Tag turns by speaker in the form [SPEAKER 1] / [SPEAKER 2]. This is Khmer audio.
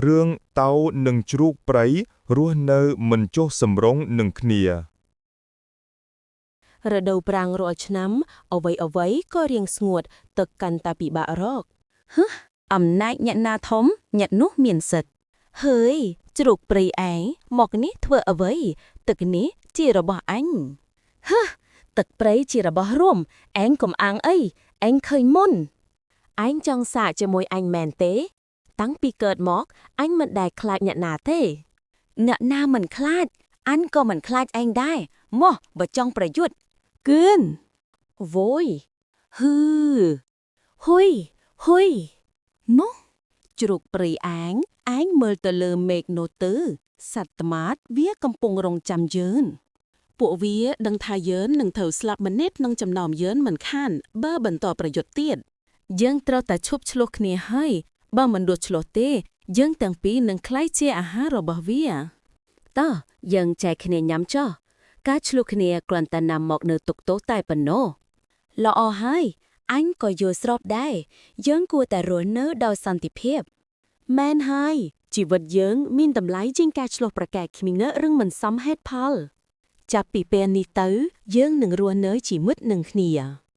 [SPEAKER 1] រឿងតោនិងជ្រូកព្រៃរស់នៅមិនចុះសម្រុងនឹងគ្នា
[SPEAKER 2] រដូវប្រាំងរាល់ឆ្នាំ អ្វីអ្វីក៏រៀងស្ងួត ទឹកកាន់តែពិបាករកហឹអំណាចអ្នកណាធំអ្នកនោះមានសិទ្ធិហើយជ្រូកព្រៃឯងមកនេះធ្វើអ្វី ទឹកនេះជារបស់អញហឹទឹកព្រៃជារបស់រួមឯងកុំអាងអីឯងឃើញមុនឯងចង់សាកជាមួយអញមែនទេ តាំងពីកើតមកអញមិនដែលខ្លាចអ្នកណាទេ អ្នកណាមិនខ្លាចអញក៏មិនខ្លាចឯងដែរមកបើចង់ប្រយុទ្ធ គឿនវយហឺហ៊ុយហ៊ុយនោះជ្រូកព្រៃឯងឯងមើលទៅលើមេឃនោះទៅសត្វត្មាតវាកំពុងរងចាំយើង
[SPEAKER 3] ពួកវាដឹងថាយើងនឹងត្រូវស្លាប់ម្នាក់ក្នុងចំណោមយើងមិនខានបើបន្តប្រយុទ្ធទៀត
[SPEAKER 2] យើងត្រូវតែឈប់ឆ្លោះគ្នាហើយបើមិនដួសឆ្លោះទេ យើងទាំងពីរនឹងក្លាយជាអាហាររបស់វាតោះយើងចែកគ្នាញ៉ាំចុះការឆ្លោះគ្នាគ្រាន់តែនាំមកនូវទុក្ខទោសតែប៉ុណ្ណោះល្អហើយអញក៏យល់ស្របដែរយើងគួរតែរស់នៅដោយសន្តិភាពមែនហើយជីវិតយើងមានតម្លៃជាងការឆ្លោះប្រកែកគ្មានរឿងមិនសមហេតុផល ចាប់ពីពេលនេះទៅ យើងនឹងរស់នៅជាមិត្តនឹងគ្នា។